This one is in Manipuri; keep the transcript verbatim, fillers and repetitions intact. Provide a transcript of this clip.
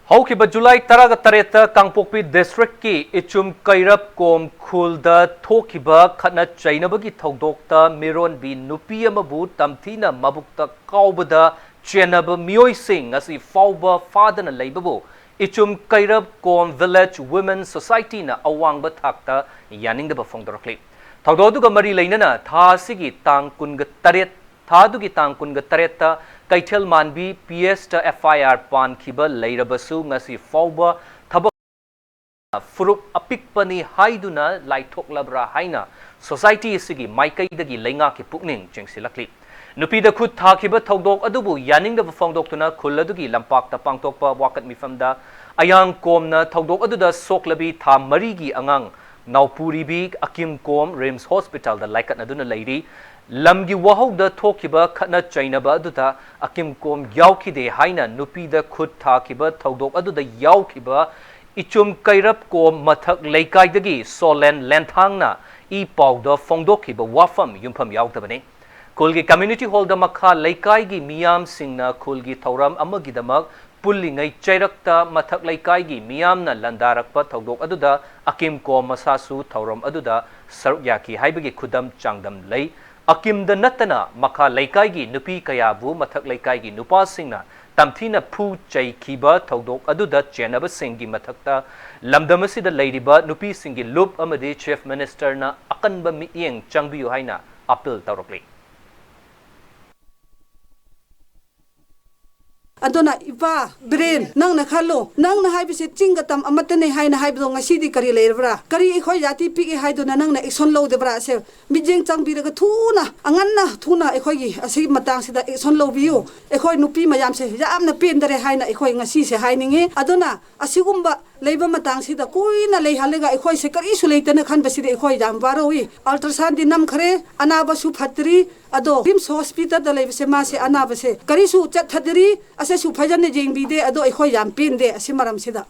ꯍꯧꯈꯤꯕ ꯖꯨꯂꯥꯏ ꯇꯔꯥꯒ ꯇꯔꯦꯠꯇ ꯀꯥꯡꯄꯣꯛꯄꯤ ꯗꯤꯁꯇ꯭ꯔꯤꯛꯀꯤ ꯏꯆꯨꯝ ꯀꯩꯔꯞ ꯀꯣꯝ ꯈꯨꯜꯗ ꯊꯣꯛꯈꯤꯕ ꯈꯠꯅ ꯆꯩꯅꯕꯒꯤ ꯊꯧꯗꯣꯛꯇ ꯃꯤꯔꯣꯟꯕꯤ ꯅꯨꯄꯤ ꯑꯃꯕꯨ ꯇꯝꯊꯤꯅ ꯃꯕꯨꯛꯇ ꯀꯥꯎꯕꯗ ꯆꯦꯟꯅꯕ ꯃꯤꯑꯣꯏꯁꯤꯡ ꯉꯁꯤ ꯐꯥꯎꯕ ꯐꯥꯗꯅ ꯂꯩꯕꯕꯨ ꯏꯆꯨꯝ ꯀꯩꯔꯞ ꯀꯣꯝ ꯚꯤꯂꯦꯖ ꯋꯨꯃꯦꯟ ꯁꯣꯁꯥꯏꯇꯤꯅ ꯑꯋꯥꯡꯕ ꯊꯥꯛꯇ ꯌꯥꯅꯤꯡꯗꯕ ꯐꯣꯡꯗꯣꯔꯛꯂꯤ꯫ ꯊꯧꯗꯣꯛ ꯑꯗꯨꯒ ꯃꯔꯤ ꯂꯩꯅꯅ ꯊꯥ ꯑꯁꯤꯒꯤ ꯇꯥꯡ ꯀꯨꯟꯒ ꯇꯔꯦꯠ, ꯊꯥ ꯑꯗꯨꯒꯤ ꯇꯥꯡ ꯀꯨꯟꯒ ꯇꯔꯦꯠꯇ ꯀꯩꯊꯦꯜ ꯃꯥꯟꯕꯤ ꯄꯤ ꯑꯦꯁꯇ ꯑꯦꯐ ꯑꯥꯏ ꯑꯥꯔ ꯄꯥꯟꯈꯤꯕ ꯂꯩꯔꯕꯁꯨ ꯉꯁꯤ ꯐꯥꯎꯕ ꯊꯕꯛ ꯐꯨꯔꯨꯞ ꯑꯄꯤꯛꯄꯅꯤ ꯍꯥꯏꯗꯨꯅ ꯂꯥꯏꯊꯣꯛꯂꯕ꯭ꯔꯥ ꯍꯥꯏꯅ ꯁꯣꯁꯥꯏꯇꯤ ꯑꯁꯤꯒꯤ ꯃꯥꯏꯀꯩꯗꯒꯤ ꯂꯩꯉꯥꯛꯀꯤ ꯄꯨꯛꯅꯤꯡ ꯆꯤꯡꯁꯤꯜꯂꯛꯂꯤ꯫ ꯅꯨꯄꯤꯗ ꯈꯨꯠ ꯊꯥꯈꯤꯕ ꯊꯧꯗꯣꯛ ꯑꯗꯨꯕꯨ ꯌꯥꯅꯤꯡꯗꯕ ꯐꯣꯡꯗꯣꯛꯇꯨꯅ ꯈꯨꯜ ꯑꯗꯨꯒꯤ ꯂꯝꯄꯥꯛꯇ ꯄꯥꯡꯊꯣꯛꯄ ꯋꯥꯀꯠ ꯃꯤꯐꯝꯗ ꯑꯌꯥꯡ ꯀꯣꯝꯅ ꯊꯧꯗꯣꯛ ꯑꯗꯨꯗ ꯁꯣꯛꯂꯕꯤ ꯊꯥ ꯃꯔꯤꯒꯤ ꯑꯉꯥꯡ ꯅꯥꯎꯄꯨꯔꯤꯕꯤ ꯑꯀꯤꯝ ꯀꯣꯝ ꯔꯤꯝꯁ ꯍꯣꯁꯄꯤꯇꯥꯜꯗ ꯂꯥꯏꯀꯠꯅꯗꯨꯅ ꯂꯩꯔꯤ꯫ ꯂꯝꯒꯤ ꯋꯥꯍꯧꯗ ꯊꯣꯛꯈꯤꯕ ꯈꯠꯅ ꯆꯩꯅꯕ ꯑꯗꯨꯗ ꯑꯀꯤꯝ ꯀꯣꯝ ꯌꯥꯎꯈꯤꯗꯦ ꯍꯥꯏꯅ ꯅꯨꯄꯤꯗ ꯈꯨꯠ ꯊꯥꯈꯤꯕ ꯊꯧꯗꯣꯛ ꯑꯗꯨꯗ ꯌꯥꯎꯈꯤꯕ ꯏꯆꯨꯝ ꯀꯩꯔꯞ ꯀꯣꯝ ꯃꯊꯛ ꯂꯩꯀꯥꯏꯗꯒꯤ ꯁꯣꯂꯦꯟ ꯂꯦꯟꯊꯥꯡꯅ ꯏ ꯄꯥꯎꯗ ꯐꯣꯡꯗꯣꯛꯈꯤꯕ ꯋꯥꯐꯝ ꯌꯨꯝꯐꯝ ꯌꯥꯎꯗꯕꯅꯤ꯫ ꯈꯨꯜꯒꯤ ꯀꯝꯃ꯭ꯌꯨꯅꯤꯇꯤ ꯍꯣꯜꯗ ꯃꯈꯥ ꯂꯩꯀꯥꯏꯒꯤ ꯃꯤꯌꯥꯝꯁꯤꯡꯅ ꯈꯨꯜꯒꯤ ꯊꯧꯔꯝ ꯑꯃꯒꯤꯗꯃꯛ ꯄꯨꯜꯂꯤꯉꯩ ꯆꯩꯔꯛꯇ ꯃꯊꯛ ꯂꯩꯀꯥꯏꯒꯤ ꯃꯤꯌꯥꯝꯅ ꯂꯥꯟꯗꯥꯔꯛꯄ ꯊꯧꯗꯣꯛ ꯑꯗꯨꯗ ꯑꯀꯤꯝ ꯀꯣꯝ ꯃꯁꯥꯁꯨ ꯊꯧꯔꯝ ꯑꯗꯨꯗ ꯁꯔꯨꯛ ꯌꯥꯈꯤ ꯍꯥꯏꯕꯒꯤ ꯈꯨꯗꯝ ꯆꯥꯡꯗꯝ ꯂꯩ꯫ ꯑꯀꯤꯝꯗ ꯅꯠꯇꯅ ꯃꯈꯥ ꯂꯩꯀꯥꯏꯒꯤ ꯅꯨꯄꯤ ꯀꯌꯥꯕꯨ ꯃꯊꯛ ꯂꯩꯀꯥꯏꯒꯤ ꯅꯨꯄꯥꯁꯤꯡꯅ ꯇꯝꯊꯤꯅ ꯐꯨ ꯆꯩꯈꯤꯕ ꯊꯧꯗꯣꯛ ꯑꯗꯨꯗ ꯆꯦꯟꯅꯕꯁꯤꯡꯒꯤ ꯃꯊꯛꯇ ꯂꯝꯗꯝ ꯑꯁꯤꯗ ꯂꯩꯔꯤꯕ ꯅꯨꯄꯤꯁꯤꯡꯒꯤ ꯂꯨꯞ ꯑꯃꯗꯤ ꯆꯤꯐ ꯃꯤꯅꯤꯁꯇꯔꯅ ꯑꯀꯟꯕ ꯃꯤꯠꯌꯦꯡ ꯆꯪꯕꯤꯌꯨ ꯍꯥꯏꯅ ꯑꯄꯤꯜ ꯇꯧꯔꯛꯂꯤ꯫ ꯑꯗꯨꯅ ꯏꯄꯥ ꯕꯤꯔꯦꯟ, ꯅꯪꯅ ꯈꯜꯂꯨ, ꯅꯪꯅ ꯍꯥꯏꯕꯁꯦ ꯆꯤꯡꯒ ꯇꯝ ꯑꯃꯠꯇꯅꯦ ꯍꯥꯏꯅ ꯍꯥꯏꯕꯗꯣ ꯉꯁꯤꯗꯤ ꯀꯔꯤ ꯂꯩꯔꯕ꯭ꯔꯥ? ꯀꯔꯤ ꯑꯩꯈꯣꯏ ꯖꯥꯇꯤ ꯄꯤꯛꯏ ꯍꯥꯏꯗꯨꯅ ꯅꯪꯅ ꯑꯦꯛꯁꯟ ꯂꯧꯗꯕ꯭ꯔꯥ? ꯑꯁꯦ ꯃꯤꯠꯌꯦꯡ ꯆꯪꯕꯤꯔꯒ ꯊꯨꯅ, ꯑꯉꯟꯅ ꯊꯨꯅ ꯑꯩꯈꯣꯏꯒꯤ ꯑꯁꯤꯒꯤ ꯃꯇꯥꯡꯁꯤꯗ ꯑꯦꯛꯁꯟ ꯂꯧꯕꯤꯌꯨ꯫ ꯑꯩꯈꯣꯏ ꯅꯨꯄꯤ ꯃꯌꯥꯝꯁꯦ ꯌꯥꯝꯅ ꯄꯦꯟꯗꯔꯦ ꯍꯥꯏꯅ ꯑꯩꯈꯣꯏ ꯉꯁꯤꯁꯦ ꯍꯥꯏꯅꯤꯡꯉꯤ꯫ ꯑꯗꯨꯅ ꯑꯁꯤꯒꯨꯝꯕ ꯂꯩꯕ ꯃꯇꯥꯡꯁꯤꯗ ꯀꯨꯏꯅ ꯂꯩꯍꯜꯂꯒ ꯑꯩꯈꯣꯏꯁꯦ ꯀꯔꯤꯁꯨ ꯂꯩꯇꯅ ꯈꯟꯕꯁꯤꯗꯤ ꯑꯩꯈꯣꯏ ꯌꯥꯝ ꯋꯥꯔꯧꯏ꯫ ꯑꯜꯇ꯭ꯔꯥꯁꯥꯎꯟꯗꯤ ꯅꯝꯈ꯭ꯔꯦ, ꯑꯅꯥꯕꯁꯨ ꯐꯠꯇ꯭ꯔꯤ꯫ ꯑꯗꯣ ꯔꯤꯝꯁ ꯍꯣꯁꯄꯤꯇꯥꯜꯗ ꯂꯩꯕꯁꯦ ꯃꯥꯁꯦ ꯑꯅꯥꯕꯁꯦ ꯀꯔꯤꯁꯨ ꯆꯠꯊꯗ꯭ꯔꯤ, ꯑꯁꯤꯁꯨ ꯐꯖꯅ ꯌꯦꯡꯕꯤꯗꯦ꯫ ꯑꯗꯣ ꯑꯩꯈꯣꯏ ꯌꯥꯝ ꯄꯦꯟꯗꯦ ꯑꯁꯤ ꯃꯔꯝꯁꯤꯗ꯫